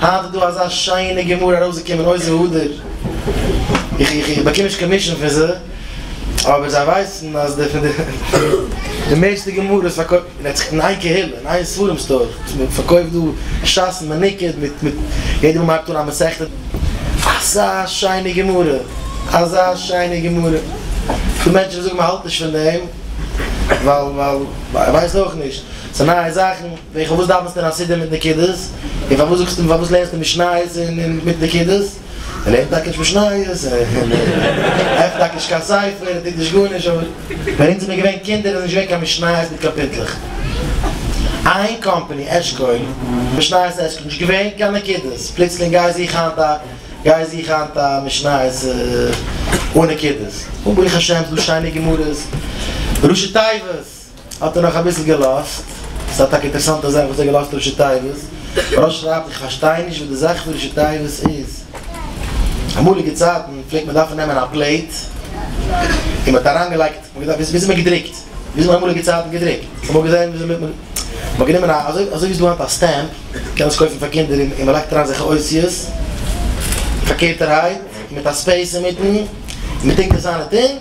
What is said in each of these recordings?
היינט איז דא אזא שיינע גמרא ארויסגעקומען עוז והדר, איך איך איך באקום נישט commission פון זיי, אבער זיי ווייסן אז די פון די די מערסטע גמרות פארקויפט אין איין קהילה, אין איין ספרים store, מען פארקויפט דא שס מנוקד מיט מיט יעדע מאל מען הייבט אן א מסכת, אזא שיינע גמרא, אזא שיינע גמרא, ס'דא מענטשן וואס זאגן מען האלט נישט פון דעם, ווייל ווייל ווייל ווייסט אויך נישט, ס'איז נייע זאכן. ווען פארוואס דאווענסטו אין א סידור מיט נקודות? און פארוואס זאגסטו פארוואס לערנסטו משניות און מיט נקודות? ער לערנט טאקע נישט משניות, און ער עפנט טאקע נישט קיין ספר, ער טוט נישט גארנישט, אבער ווען אונז זעמיר געווען קינדער איז נישט געווען קיין משניות מיט קאפיטלעך. איין קאמפאני, אשכול, משניות אשכול, נישט געווען קיין נקודות, פלוצלינג גיי זוך היינט א גיי זוך היינט א משניות אן נקודות. און ברוך השם ס'דא שיינע גמרות, ראשי תיבות. האט ער נאך אביסל געלאזט, ס'איז א טאקע אינטערעסאנטע זאך וואס ער האט געלאזט ראשי תיבות, מוהרא"ש שרייבט איך פארשטיי נישט וואס די זאך פון ראשי תיבות איז, אמאליגע צייטן פלעגט מען דארפן נעמען א plate און מ'האט אריינגעלייגט, מ'האט געדארפט ווי אזוי מ'האט געדרוקט, ווי אזוי מ'האט אמאליגע צייטן געדרוקט, האסט אמאל געזען ווי אזוי מ'האט גענומען א אזוי אזוי ווי ס'איז דא היינט א stamp, מ'קען עס קויפן פאר קינדער און מ'לייגט אריין אזעלכע אותיות פארקערטערהייט מיט א space אינמיטן און מ'טונקט עס איין אין טינט.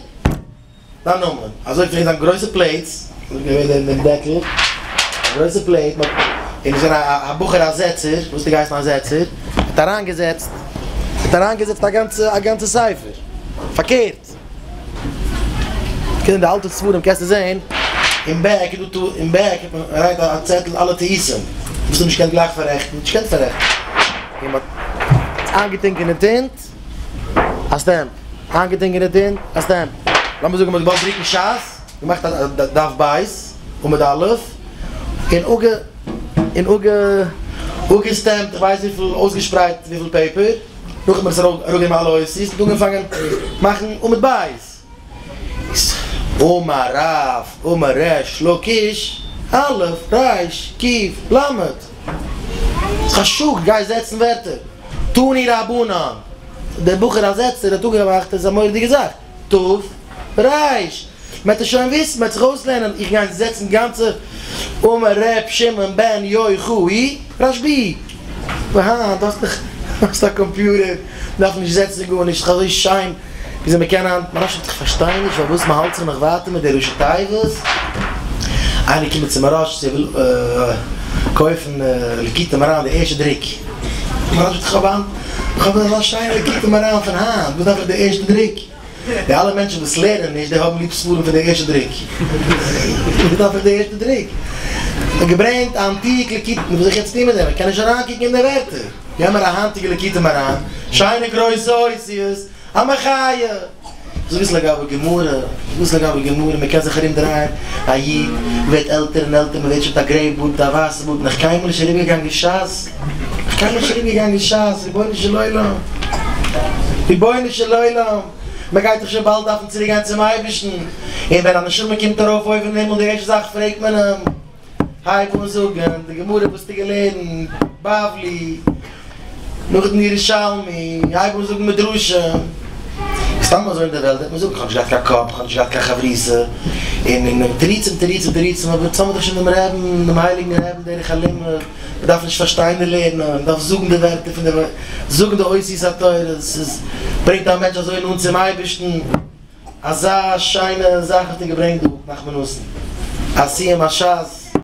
דיין נאמען, אזוי פלעגט זיין גרויסע plates, אזוי געווען דעם דעקל, א גרויסע plate, מ'האט, און איז געווען א בחור א זעצער, וואס האט געהייסן א זעצער, האט אריינגעזעצט, האט אריינגעזעצט א גאנצע, א גאנצע ספר, פארקערט, קען אין די אלטע ספרים קענסטו זען, אין back איז דא, אין back האט מען אריין א צעטל אלע טעותים, וואס האט נישט געקענט גלייך פאררעכטן, נישט געקענט פאררעכטן, און מ'האט איינגעטונקען אין טינט, א stamp. איינגעטונקען אין טינט, א stamp. לאמיר זאגן מ'האט געוואלט דרוקן שס, געמאכט א דף בית, עמוד א', און אפגע און אפגע אפגעסטעמפט איך ווייס וויפיל, אויסגעשפרייט וויפיל paper, נאכדעם האט מען עס אראפגענומען אלע אותיות און אנגעפאנגען מאכן עמוד בית. איז אמר רב אמר ריש לקיש, א' ריש קוף למד. ס'איז א שאד, גיי זעצן ווערטער. תנו רבנן, דער בחור א זעצער האט אפגעמאכט, עס איז א מורא'דיגע זאך, ת ר, מען וועט עס שוין וויסן, מען וועט זיך אויסלערנען, איך גיי זעצן גאנצע אמר ר' שמעון בן יוחאי, רשבי, היינט האסט דאך האסט א קאמפיוטער, מ'דארף נישט זעצן גארנישט, ס'איז אזוי שיין וויאזוי מען קען היינט, מוהרא"ש איך פארשטיי נישט פארוואס מען האלט זיך נאך ווייטער מיט די ראשי תיבות, איינער קומט צו מוהרא"ש צו ער וויל קויפן ליקוטי מוהר"ן די ערשטע דרוק, מוהרא"ש איך האב היינט, איך האב אזא שיינע ליקוטי מוהר"ן פון היינט, וואס דארף איך די ערשטע דרוק? די אלע מענטשן וואס לערנען נישט די האבן ליב ספרים פון די ערשטע דרוק, וואס דארף איך די ערשטע דרוק? מ'האט געברענגט א antique ליקוטי, וואס זאל איך יעצט טון מיט דעם? איך קען נישט אריינקוקן אין די ווערטער. געב מיר א היינטיגע ליקוטי מוהר"ן, שיינע גרויסע אותיות, א מחיה! זאג עס לגבי גמרא, זאג עס לגבי גמרא, מען קען זיך ארום דרייען, א איד ווערט עלטער און עלטער, מען ווערט שוין מיט א gray בארד, מיט א ווייסע בארד, נאך קיינמאל נישט אריבער געגאנגען שס, נאך קיינמאל נישט אריבער געגאנגען שס, רבונו של עולם, רבונו של עולם, מען גייט דאך שוין באלד דארפן צוריק גיין צום אייבערשטן, און ווען א נשמה קומט ארויף אויבן אין הימל די ערשטע זאך פרעגט מען אים, הייב אן זאגן די גמרא וואס האסטו געלערנט, בבלי, נאכדעם ירושלמי, הייב אן זאגן מדרשים, סתם אזוי אין די וועלט וועט מען זאגן איך האב נישט געהאט קיין קאפ, איך האב נישט געהאט קיין חברותא, און און תירוצים תירוצים תירוצים, אבער יעצט האבן מיר דאך שוין דעם רעבן, דעם הייליגן רעבן דרך הלימוד, מען דארף נישט פארשטיין די לערנען, מען דארף זאגן די ווערטער פון די, זאגן די אותיות התורה, עס איז ברענגט א מענטש אזוי נאנט צום אייבערשטן. אזא שיינע זאך האט ער געברענגט דא נחמן נתן, א סיום השס.